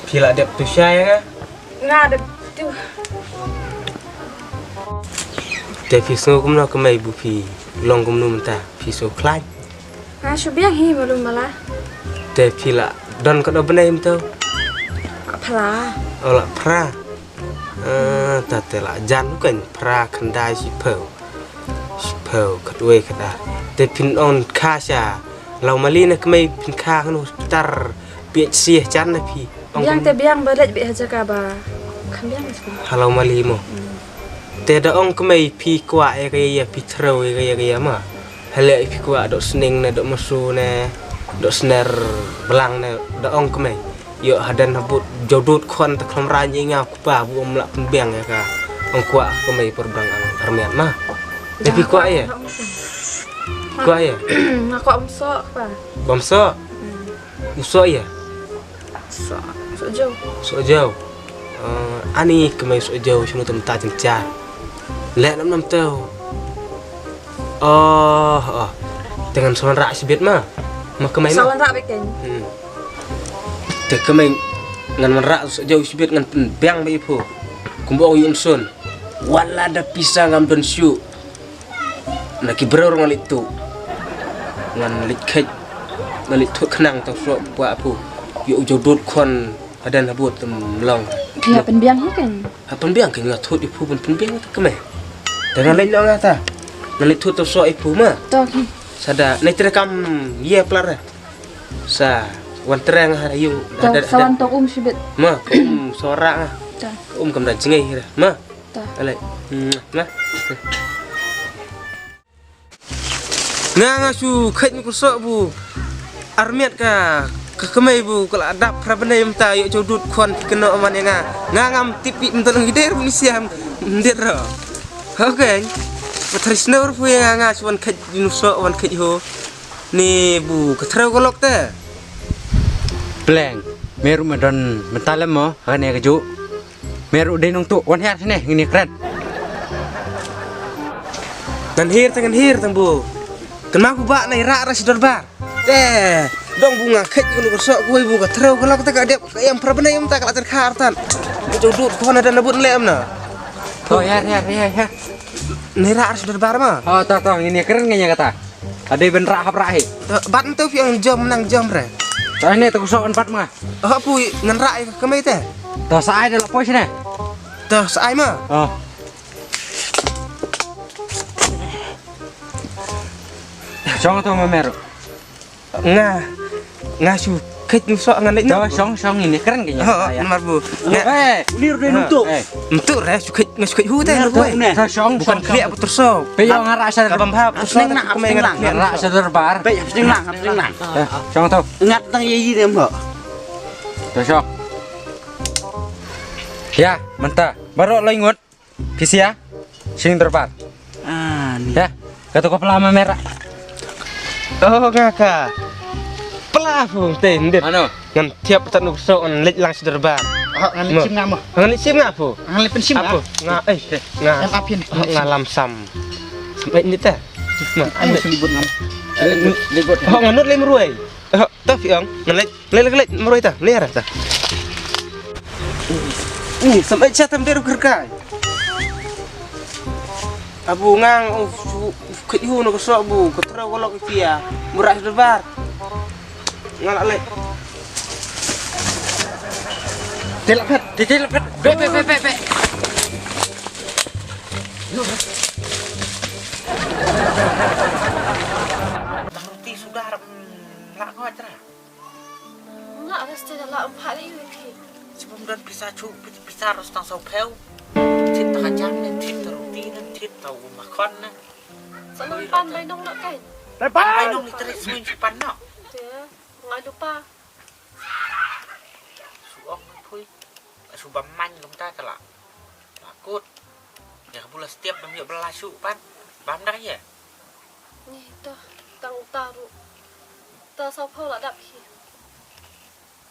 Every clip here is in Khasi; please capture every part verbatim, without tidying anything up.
Phi la dep tu shai nga? Nga dep tu. Te phi sngew kumno kmei, bu phi long kumno mynta, phi sngew khlaiñ? Nga shu biang hi malu mala. Te phi la don katno bnai mynta? Phra. O, la phra. Eh, ta te la jan kan phra, khyndai, shiphew. Shiphew, khatwei, khatar. Te phin ong kha sha Lawmali ne kmei, phin kha hano, hospital, P H C, jan na phi? Ong biang kum- te biang ba leit beit ha jaka ba kham biang sku. Ha Lawmali mo. Hmm. Te da ong kmei phi kwah ïa ka ïa, phi threw ïa ka ïa, ka ïa ma. Hale phi kwah doh sning ne, doh masu ne, doh sner blang ne, da ong kmei. Ïoh haden habud, jawdut khon ta khlem rang ïa nga u kpa, bu ym lah pynbiang ïa ka. Ong kwah kmei por blang ang armiat ma. Te phi kwah ïa? Kwah ïa? Nga kwah bam soh kpa. Bam soh? Hmm. U soh ïa? Soh, soh jaw. Soh jaw. Eh, ani kmei soh jaw, shano tam ta jynjar. Leh nam nam tau. Oh, oh. Te ngan sa wanrah shibit ma. Ma kmei ma. Sa wanrah beit kein. Hmm. Te kmei ngan wanrah soh jaw shibit, ngan pynbiang beit ïa phi. Kumba ong ïa u Sun. Wat la da pisa ngam don shuh. Na ki briew ruh ngan leit tuh. Ngan leit kheit. Ngan leit tuh khnang tang shuh ba phi ïoh u jawdut khon haden habud tam long. Phi hap pynbiang hi kein. Hap pynbiang kein, nga thut ïa phi ban pynbiang ïa ka kmei. Te ngan leit noh nga ta. Ngan leit thut to soh ïa phi ma. To ki. Sa da, nai trei kam ïa plar. Sa wan trei nga ha ïing. To, da, da, sa wan to um shibit. Ma, um sora nga. To. Um kam da jngai ra. Ma. To. Alai. Ma. Nga, nga shu kheit nu ka soh bu. Armiat ka, ka kmei bu, ka la dap phra bnai mynta, ïoh jawdut khon phi kynnoh man ïa nga. Nga ngam tip ïa mynta lang, i dei ruh ni siam, ym dei ruh. Okay. Ba thari snow ruh phi ïa nga, nga shu wan kheit nu soh, wan kheit ho. Ni bu, ka threw ka lok te. Pleng, me ruh me don mynta lem mo, ha kane ka juh. Me ruh dei nongtuh, wan hiar shane, ngin ïa kren. Ngan hiar tang, ngan hiar tang bu. Kynmaw phi ba nai rah rah sha dorbar. Te, dang bu nga kheit ïa kano ka soh kawei bu ka threw ka lok te ka dep ka ïam phra bnai mynta ka la tyrkhar tan. Ka jawdut khon haden habud lem na. To, hiar, hiar, hiar, hiar. Nai rah rah sha dorbar ma. Oh, to, to, ngin ïa kren ngin ïa kata. Ade ben rah hap rah hi. To, bat ntu phi ong jom nang jom re. To, ne to ka soh ban bat ma. Oh, pui ngan rah ïa ka kmei te. To sa ai da la poi shane. To sa ai ma. Oh. Shong to ma me ruh. Nga, nga shu kheit nu soh ngan leit. To shong, shong, ini kren kane. Oh, namar bu. Nga, eh, uni ruh dei nongtuh. Eh. Ntu re, shu kheit, nga shu kheit hu te. Uni ruh dei nongtuh. To shong, bukan shong, khlieh shong. Putur soh. Pe ïoh nga rah sha. Ka bam hap. Sning nang, sning nang. Nga rah sha dorbar. Pe sning nang, sning nang. Eh, shong to. Ngat tang ye yi dem ho. To shong. Ïa, mynta. Baroh lai ngut. Phi sia, sha ïing dorbar. Ah, ni. Ïa, kata ko pla ma me rah. Oh, nga ka. Pla fu te ndit. Ano? Ngan thiap pat nu soh ngan leit lang sha dorbar. Ah, ngan leit shim nga mo. Ngan leit shim nga fu. Ngan leit pynshim nga. Nga, eh, nga. Em ap hin. Oh, nga lam sam. Sam eh ndit te. Nga. Ai, sini but ngam. Leit but. Oh, ngan nud lem ruai. Oh, ta phi ong, ngan leit, leit, leit, leit, marwei ta, leit arah ta. Ni, sampai cha tam deru kerkai. Abu ngang, u, u, u, kit hu no ko sok bu, ko terau ko lok kia, murah dorbar. Ngan leit. Telak pet, telak pet. Be, be, be, be, be. Tang roti sudah, mm, lak ngot ra. Nga rasta da la empat ayu ki. Sebelum don pisa chu, pisa ros tang sau pheu. Thit ta ka jam ne, thit ta roti ne, thit ta u makhon ne. Sa nang pan bai nong nak kai. Bai nong ni terik sui chu pan no. Te, nga lupa. Su ong pui. Su bam man lum ta ka la. Bakut. Ya ka bula setiap bam yak bela su pan. Bam dah ya. Ni ta tang ta ru. Ta sa phau la dap hi.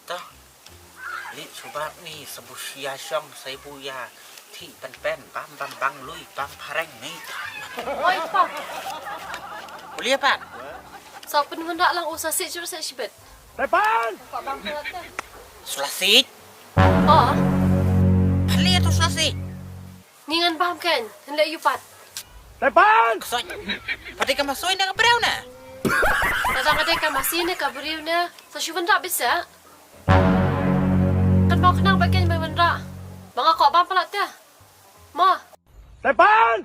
Tah. Lit subab ni sabu sia shong saibu ya. Thi pen pen bam bam bang lui bam pareng ni. Oi pa. Boleh apa? Sa pen mendak lang usah sik jur sik sibet. Depan. Pak bang kala te. Sulah sik. Oh. Phan leh ïa uto u sohsih. Ngi ngan bam kein, ngan leh ïa u pat. Tepan! Ksoit. Pha dei ka masoi ne ka briew ne? Lada ka dei ka masi ne ka briew ne, sa shu wanrah beit seh. Kan bam khnang bad kein ban wanrah. Ba nga kwah bam palat te. Mo. Tepan!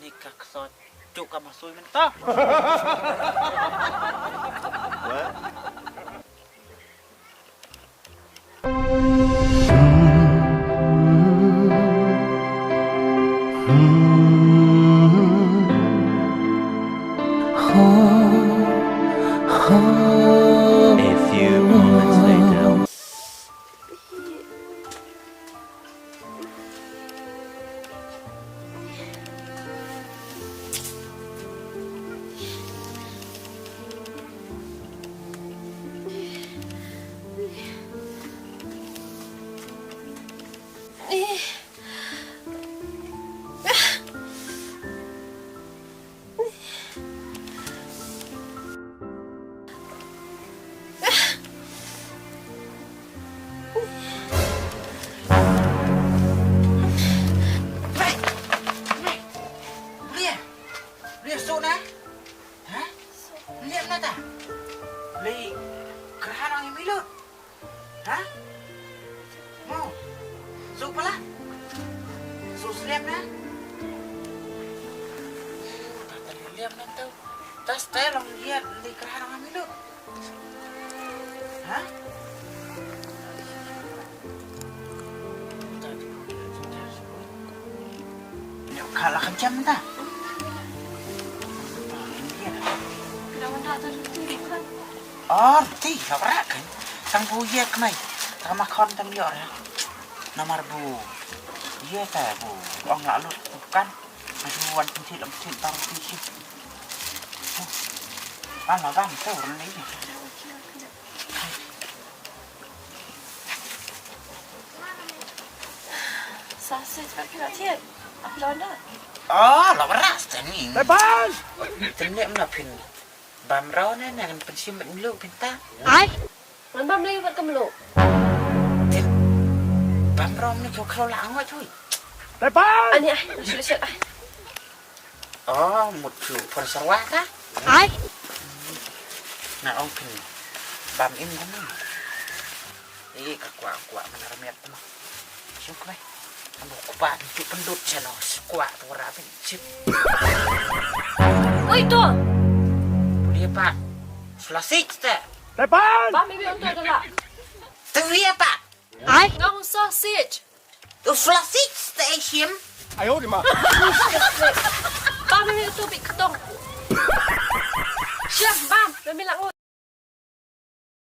Ni ka ksoit. Juk ka masoi mynta. A few moments later. Ria, Ria, suk na? Ha? Liam na ta? Lei, kra nang ïa milut. Ha? Mo. Suk palat. Suk slem na. Ta ta liam na tu. Tas ta long liat, lei kra nang ïa milut. Ha? Nyo kala kan jam ta. Kena wanda tu tu kan. Or ti la brak kan. Tang bu ye kmai. Tang ma khon tang yo ra. Namar bu. Ye ta bu. Ong la lut tu kan. Aduh wan pentit lam pentit bang ti shi. Ban la ban tu ran ni. Sa sit bad ki la thied. Ah, la wan. Ah, la wan ras tani. Tepan! Tymlek mna phin. Bam rau ne ngan pynshim bad mluh phin ta. Ai. Ngan bam lei bad ka mluh. Tip. Bam rau mna kyo kro la angot chui. Tepan! Ani ai, shu shu ai. Oh, mut chu pon sarwa ta. Ai. Na ong phin. Bam im gum. Eh, ka kwah, kwah mana ramiat tu. Shu kwah. Ambo kwah tu pendut chano, kwah tu rapin. Sip. Oi tu. Boleh pak. Sulasik te. Tepan. Bam ibi untuk dala. Tu ya pak. Ai. Ngong sausage. Tu sausage te shim. Ayo di ma. Bam ibi tu bi ketong. Siap bam. Bam ilang.